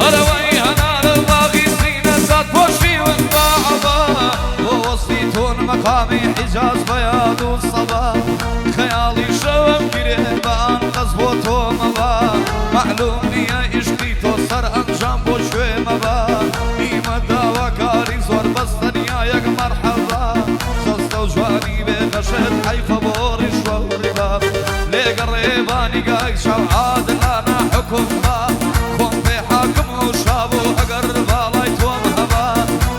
هەرەوەی هەنارە باغی زینە دادپۆشیون بە عەبا، بۆ وەسفی تۆن مەقامی حیجاز بەیاد و سەبا، خەیاڵی شەوم گرێ بە ئانقەست بۆ تۆ مەبا، مەعلوم نییە ئیشقی تۆ سەرئەنجام بۆ کوێ مەبا، ئیمە داواکارین زۆر بەس تەنیا یەک مەرحەبا، جەستە و جوانی بێ غەشت حەیفە بۆ ڕیشوە و ڕیبا، لێگەڕێ با نیگای چاو عادلانە حوکم با، خۆم پێ حاکم و شا بوو ئەگەر باڵای تۆم هەبا،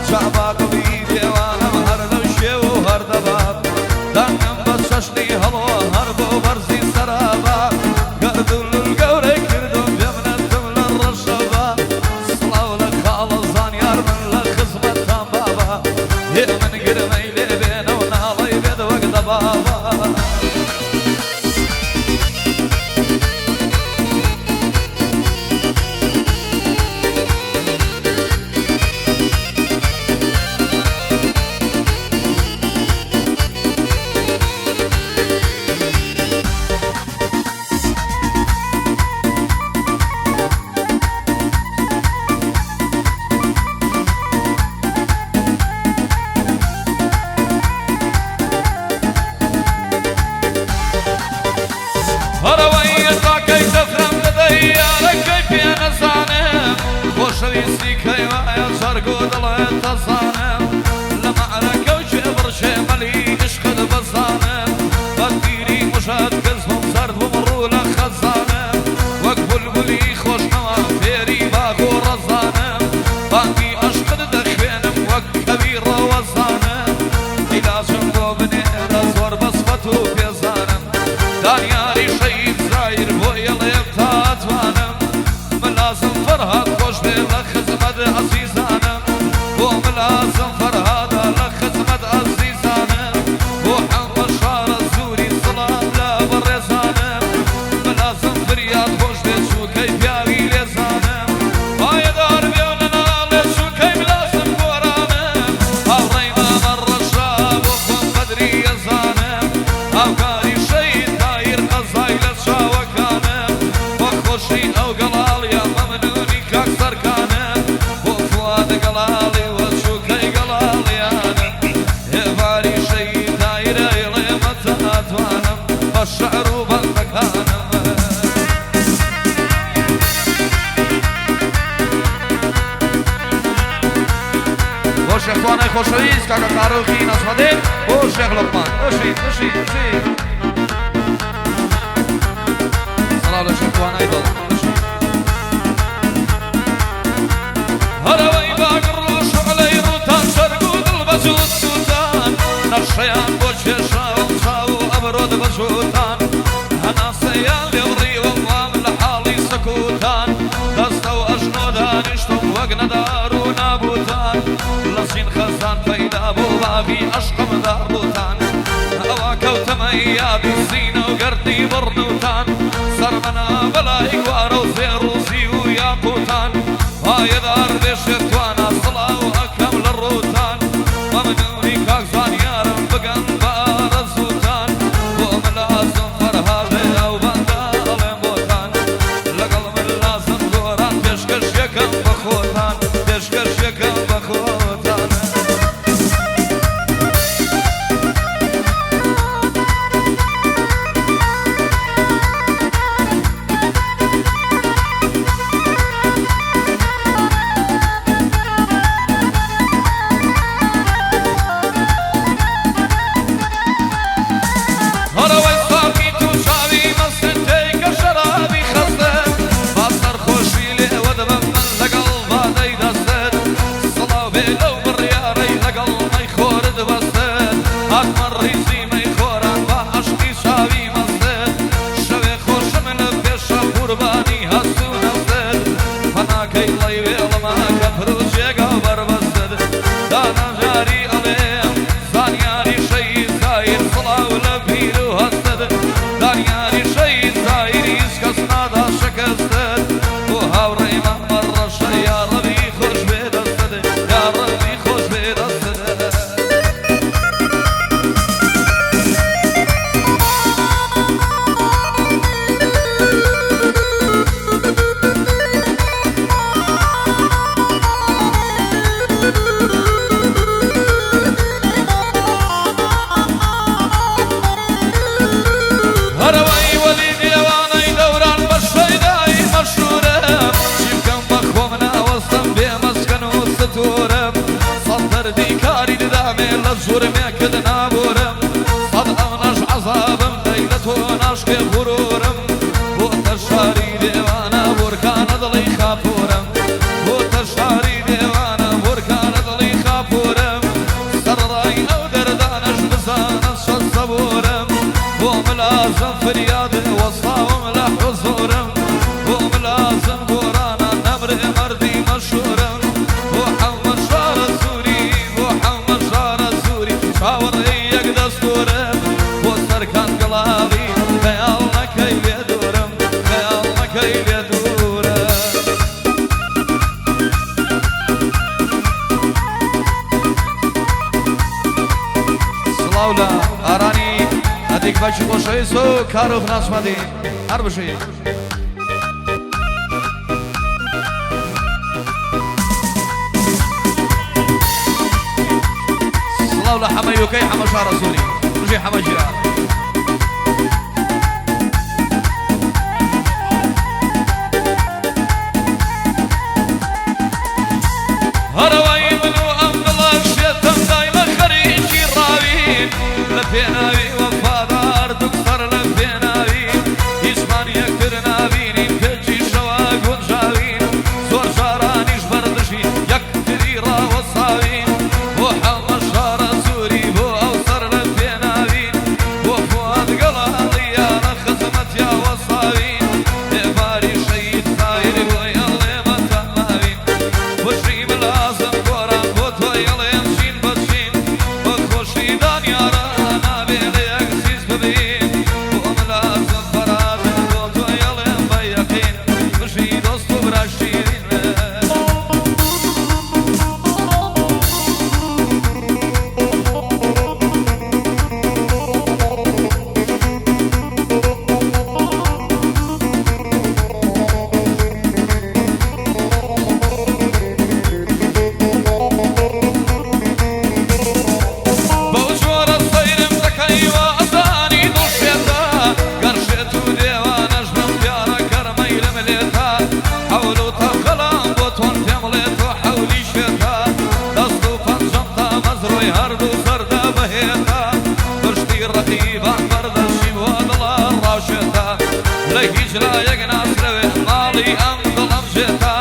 جا با دڵی دێوانەم هەر لەو شێو و هەر دەبا، دەنگم بە چەشنی هەڵۆ هەر بۆ بەرزی سەرابا، گەردوون گەورەی کردم بێ منەتم لە ڕەشەبا، سڵاو لە خاڵە زانیار من لە خزمەتتان بابا، هێمن گرمەی لێ بێنە و ناڵەی بێت وەک دەبابا. هەرەوەی تاکەی دەفرەم دەدەی یارەکەی پێ نەزانم، خۆشەویستی کەی وایە جەرگ و دڵت دەزانم، لە مەعرەکە و کێبڕکێ مەلی عشقت بەزانم، بە تیری مژەت کز بووم زەرد بووم ڕوو لە خەزانم، وەک بولبولی خۆشنەوا فێری باغ و ڕەزانم، بانگی عشقت دەخوێنم وەک کەوی ڕەوەزانم، عیلاجم بۆ بنێرە زۆر بەسفەت و پێزانم، دانیاری شەهید زایر بۆ ئێڵێم تا توانم، ملازم فەرهاد خۆش بێ لە خزمەت ئەزیزانم، بۆ ملازم فەرهادە لە خزمەت ئەزیزانم، بۆ حەمە شارەزووری سڵام لە بەڕێزانم، ملازم فریاد خۆش بێ چووکەی پیاوی لێزانم، پایەدار بێ و نەناڵێ چووکەی ملازم گۆرانم، هاوڕێی مامە ڕەشا بۆ خۆم قەدری ئەزانم، هاوکاری شەهید تاهیر قەزای لە چاوەکانم، بە خۆشی ئەو گەڵاڵیە مەمنونی کاک سەرکانم، بۆ فواد گەڵاڵی و چووکەی گەڵاڵیانم، ئێواری شەهید تاهیر ئەیڵێ مەتا توانم بە شعر و بەندەکانم. بۆ شێخ توانای خۆشەویست کاکە کارۆخی نەجمەدین، بۆ شێخ لوقمان بژیت بژیت بژیت. سڵاو لە شێخ توانای دڵ بژیت. هەرەوەی باگڕ و شوعلەی ڕووتان جەرگ و دڵ بە جووت سووتان، نەخشەیان بۆ کێشاوم چاو و ئەبرۆت بە جووتان، هەناسەیان لێ بڕیوم وام لە حاڵی سکووتان، دەستە و ئەژنۆ دانیشتم وەک نەدار و نابووتان، لە چین خەزان پەیدا بوو باغی عەشقم داڕووتان، ئەوا کەوتمە یادی سینە و گەردنی بڕنووتان، سەرمەنا بەلای گوارە و زێڕ و زیو و یاقووتان، پایەدار بێ شێر توانا سڵاو ئەکەم لە ڕووتان، مەمنوونی کاک زانیارم بگەن بە ئارەزووتان، بۆ ملازم فەرهادێ ئەو بەندە ئەڵێم بۆتان، لەگەڵ ملازم گۆران پێشکەش یەکەم بە خۆتان، پێشکەش یەکەم بە خۆتان. هەرەوەی ساقی تو چاوی مەستت تێی کە شەرابی خەستت، با سەرخۆشی لێوە دەبم من لەگەڵ بادەی. جورمێکت نابورم سەد ئەونەش عەزابم دەی لە تۆ ناشکێ غرورم بۆتە شاری دێوانە بۆرکانە دڵی خاپورم بۆتە شاری دێوانە بۆرکانە دڵی خاپورم سەرڕای ئەو دەردانەش بزانە چەند سەبورم بۆ ملازم فریاد وەستاوم لە حوزورم بۆ ملازم گۆرانە نەمرێ مەردی مەشهورم بۆ حەمە شارە سووری بۆ حەمە شارە سووری چاوەڕێی یەک دەستورم بۆ سەرکان گڵاڵی خەیاڵ نەکەی لێ دوورم خەیاڵ نەکەی لێ دوورم. سڵاو لە ئارانی ئەدیک باکی خۆشەویست و کارۆخ ناسمادین هەر بژی. سڵاو لە حەمە یوکەی حەمە شارەزووری بژی حەمە گیان. هەرەوەی من و ئەم دڵە شێتم دایمە خەریکی ڕاوین لە پێناوی وەفادار دوکسەر لە پێناوی هیچمان یەکتر نابینین پێچیشەوە گونجاوین زۆر جارانیش بەردژی یەکتری ڕاوەساوین بۆ حەمە شارە زوری بۆ ئەو سەر لە پێناوین بۆ فواد گەڵاڵیانە خزمەتیا وەساوین ئێواری شەهید تاهیر بۆی ئەڵێمە تەماوین بژی ملازم گۆران بۆ تۆی ئەڵێم چین بە چین بە خۆشی دانیارە نابێ لە یەک سیز ببین بۆ ملازم فەرات بۆ تۆی ئەڵێم بە یەقین بژی دۆست و برا شیرین. بەو جۆرە سەیرم دەکەی وا ئەزانی دڵ شێتە گەر شێت و دێوانەش بم دیارە گەر مەیلم لێتە حەول و تەقەلام بۆ تۆن پێم ڵێ تۆ حەولی شێتە دەست و پەنجەم تامەزرۆی هەردوو زەردە بەهێتە پشتی ڕەقیبان بەردەشی بۆ دڵە ڕاوشێتە لە هیچ لایەک ناسرەوێ ماڵی ئەم دڵم ژێتە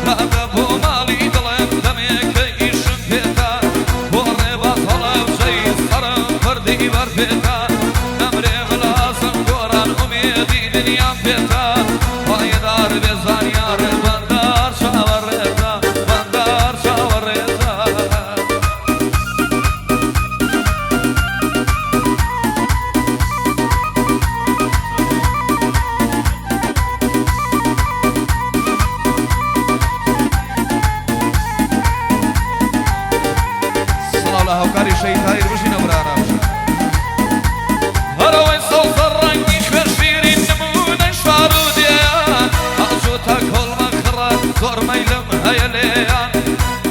لادە بۆ ماڵی دڵم دەمێکە ئیشم پێتە بۆ ڕێباز هەڵەبجەی سەرم پردی بەر پێتە نەمرێ ملازم گۆران ئومێدی دنیام پێتە پایەدار بێ زانیار بەندار چاوەڕێتە بەندار چاوەڕێتە. سڵاو لە هاوکاری شەهید تاهیر بژین ئەو برانە بژین. هەرەوەی سەوزە ڕەنگی خوێن شیرین نموونەی شار و دێیان ئاجوتە کۆڵمە خڕە زۆر مەیلم هەیە لێیان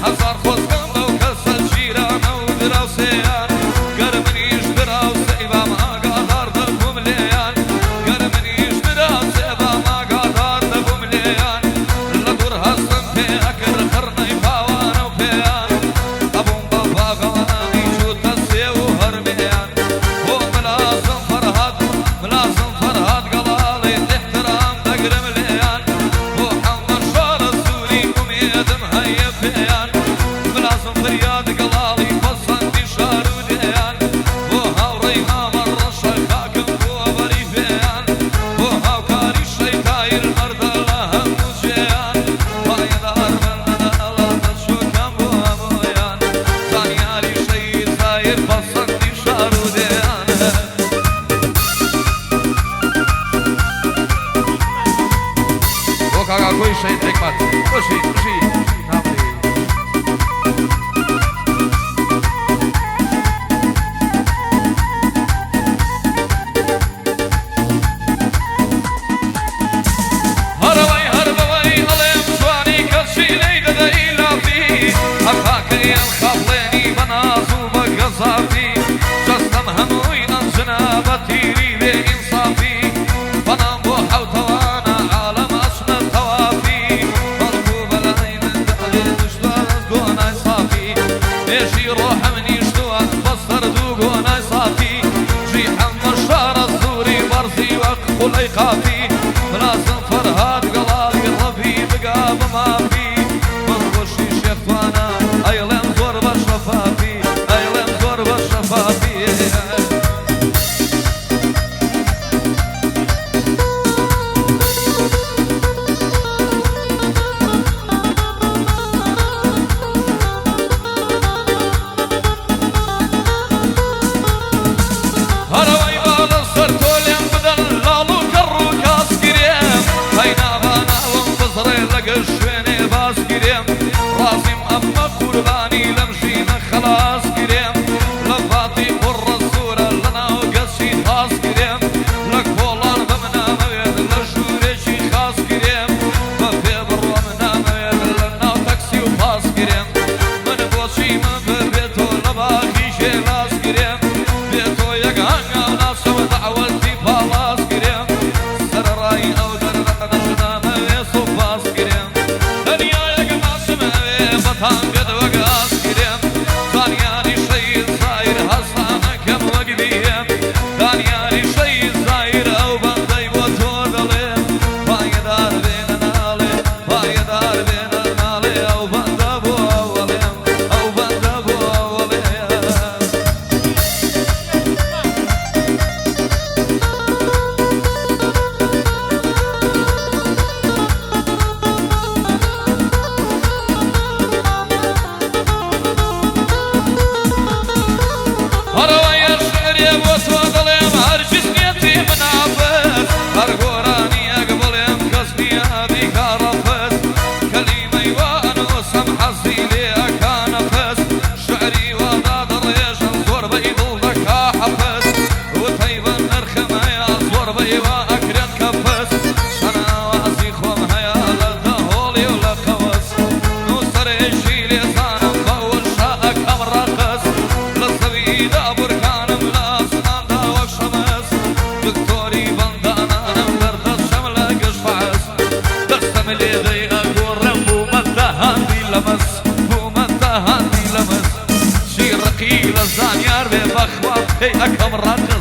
هەزار خۆزگەم بەو کەسە جیرانە و دراوسێیان گەر منیش دراوسێی بام ئاگادار دەبووم لێیان گەر منیش دراوسێ بام ئاگادار دەبووم لێیان لە دوور هەستم پێ ئەکرد خڕنەی پاوانە و پێیان ئەبووم بە باغەوانی جووتە سێو و هەرمێیان بۆ ملازم فەرهاد ملازم فەرهاد گەڵاڵێ ئیحترام دەگرم لێیان بۆ حەمە شارە سووری ئومێدم هەیە پێیان ملازم فریاد گەڵاڵی پەسەندی شار و دێیان بۆ هاوڕێی مامە ڕەشە خاکم بۆ بەری پێیان بۆ هاوکاری شەیتایر مەردە لە هەموو جێیان پایەدار بن عەدالەت دەچۆکەم بۆ هەموویان زانیاری شەهید تاهیر پەسەندی شار و دێیان. بۆ کاک ئاکۆی شەهید حیکمەت بژی بژی نامری. هەرەوەی هەر بەوەی ئەڵێم جوانی کەچی لێی دەدەی لافی ئەخاکەی ئەم خاپڵێنی بە ناز و بە گەزافی جەستەم هەمووی ئەنجنە بە تیری بێ ئینسافی بەڵام بۆ حەوتەوانە عالەم ئەچنە تەوافی بەڵکو بەلای من دابێ دشوار گۆنای سافی مێژی ڕۆحم نیشتووە بەسەر شەفافی، ئەیڵێم زۆر بە شەفافی. هەرەوەی با لەسەر تۆ لێم بدەن لاڵ و کەڕ و کاس گرێم، هەی ناوە ناوم بزڕێ لە گشت شوێنێ باس گرێم، ڕازیم ئەمە قوربانی لەم ژینە خەلاس گرێم، لە فاتی قوڕە سوورە لە ناو گەچی تاس گرێم، لە کۆڵان بم نامەوێت لە ژوورێکی خاس گرێم، بە پێ بڕۆم نامەوێت لە ناو تەکسی و پاس گرێم، من بۆچی من بێ تۆ لە باخی ژێلاس گرێم، بێ تۆ یەک هەنگاو ناچم دەعوەتی پاڵاس گرێم، سەرەڕای ئەو دەردانەش نامەوێ سوپاس گرێم، تەنیا یەک ماچم ئەوێ بەتام بێت وەک ئاس گرێم، زانیاری شەهید زاهیر هەستانەکەم وەک بیێم، زانیاری شەهید زاهیر ئەو بەندەی بۆ تۆ دەڵێم، پایەدار بێنە ناڵێ، پایەدار بێنە ناڵێ، ئەو بەندە بۆ ئەوەڵێم، ئەو بەندە بۆ ئەوەڵێم. هەرەوەیە شعرێ بۆ تۆ دەڵێم هەرگیز نیەتی منافس، هەر گۆرانیەک بڵێم کەس نییە بیکا ڕەفس، کەلیمەی وا ئەنووسم حەزی لێ ئەکا نەفس، شعری وا دادەڕێژم زۆربەی دڵ دەکا حەفز، وتەی بە نرخم هەیە زۆربەی وا ئەکرێن کەفس، چەند ئاوازی خۆم هەیە لە دەهۆڵی و لە قەوس، نووسەرێکی لێزانم بە وشە ئەکەم ڕەقس، لە زەویدا بورکانم لە ئاسماندا وەک شەمس، دکتۆری بەندانانم دەردەچم لە گشت فەعس، دەستم لێ دەی ئەگۆڕم بوومەتە هاندی لەمس، بوومەتە هاندی لەمس، چی ڕقی لە زانیار بێ بەخوا پێی ئەکەم ڕەقس.